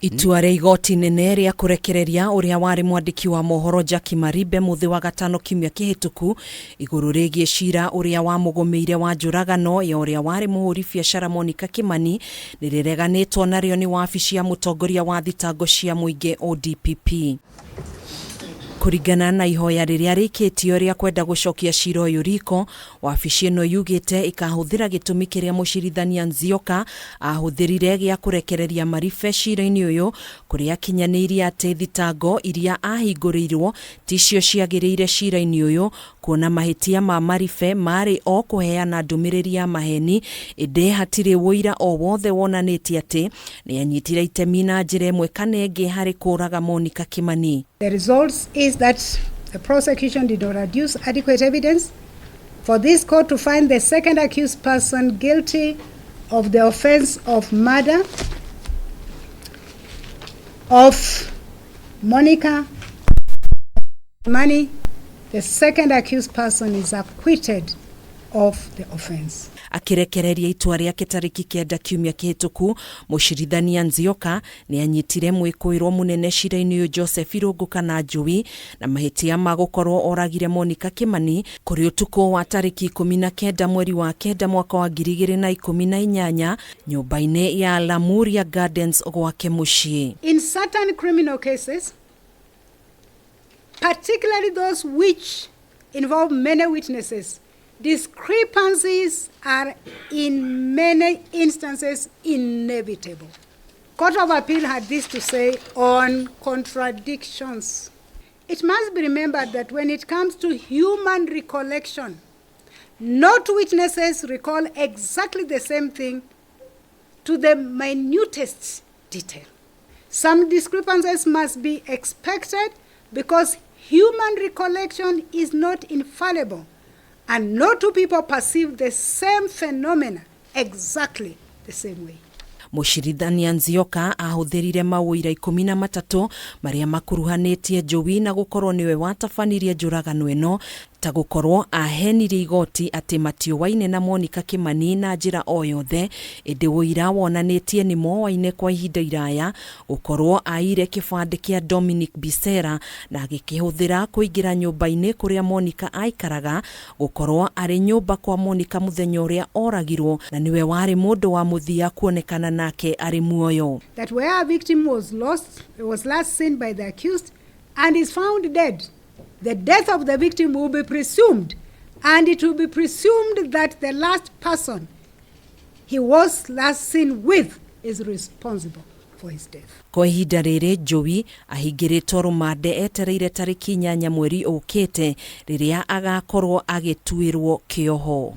Itua rĩa igoti inene rĩa kũrekereria ũrĩa warĩ mwandĩki wa mohoro Jackie Maribe mũthĩ wa gatano kiumia kĩhĩtũku igũrũ rĩgiĩ cira ũrĩa wamũgũmĩire wa njũragano ya ũrĩa warĩ mũhũri biacara Monica Kimani nĩ rĩreganĩtwo narĩo nĩ wabici ya mũtongoria wa thitango cia mũingĩ ODPP. Kũringana na ihoya rĩrĩa rĩikĩtio rĩa kwenda gũcokia cira ũyũ riko, wabici ĩno yugĩte ĩkahũthĩra gĩtũmi kĩrĩa mũcirithania Nzioka ahũthĩrire gĩa kũrekereria Maribe cira-inĩ ũyũ, kũrĩa akinyanĩirie atĩ thitango iria ahingũrĩirwo ticio ciagĩrĩire cira-inĩ ũyũ, kuona mahĩtia ma Maribe maarĩ o kũheana ndũmĩrĩri ya maheni, ĩndĩ hatirĩ ũira o wothe wonanĩtie atĩ nĩanyitire itemi na njĩra ĩmwe kana ĩngĩ harĩ kũũraga Monica Kimani. The results is that the prosecution did not adduce adequate evidence for this court to find the second accused person guilty of the offense of murder of Monica Kimani. The second accused person is acquitted of the offense. Akĩrekereria itua rĩake tarĩki 9 kiumia kĩhĩtũku, mũcirithania Nzioka nĩ anyitire mwĩkũĩrwo mũnene cira-inĩ ũyũ Joseph Irũngũ kana Njũi na mahĩtia ma gũkorwo oragire Monica Kimani kũrĩ ũtukũ wa tarĩki 19 mweri wa 9 mwaka wa 2018 nyũmba-inĩ ya Lamuria Gardens gwake mũciĩ. In certain criminal cases, particularly those which involve many witnesses, discrepancies are in many instances inevitable. Court of Appeal had this to say on contradictions. It must be remembered that when it comes to human recollection, no two witnesses recall exactly the same thing to the minutest detail. Some discrepancies must be expected because human recollection is not infallible and no two people perceive the same phenomena exactly the same way. Mũcirithania Nzioka ahũthĩrire maũira 13 marĩa makuruhanĩtie Njũi na gũkorwo nĩwe watabanirie njũragano ĩno, ta gũkorwo ahenirie igoti atĩ matiũaine na Monica Kimani na njĩra o yothe, ĩndĩ ũira wonanĩtie nĩ moaine kwa ihinda iraya, gũkorwo aire kĩbandĩ kĩa Dominic Bisera na agĩkĩhũthĩra kũingĩra nyũmba-inĩ kũrĩa Monica aikaraga, gũkorwo arĩ nyũmba kwa Monica mũthenya ũrĩa oragirwo na nĩwe warĩ mũndũ wa mũthia kuonekana nake arĩ muoyo. That where a victim was lost, was last seen by the accused and is found dead, the death of the victim will be presumed, and it will be presumed that the last person he was last seen with is responsible for his death. Kwa ihinda rĩrĩ Njũi ahingĩrĩtwo rũmande etereire tarĩki 8 mweri ũkĩte rĩrĩa agakorwo agĩtuĩrwo kĩoho.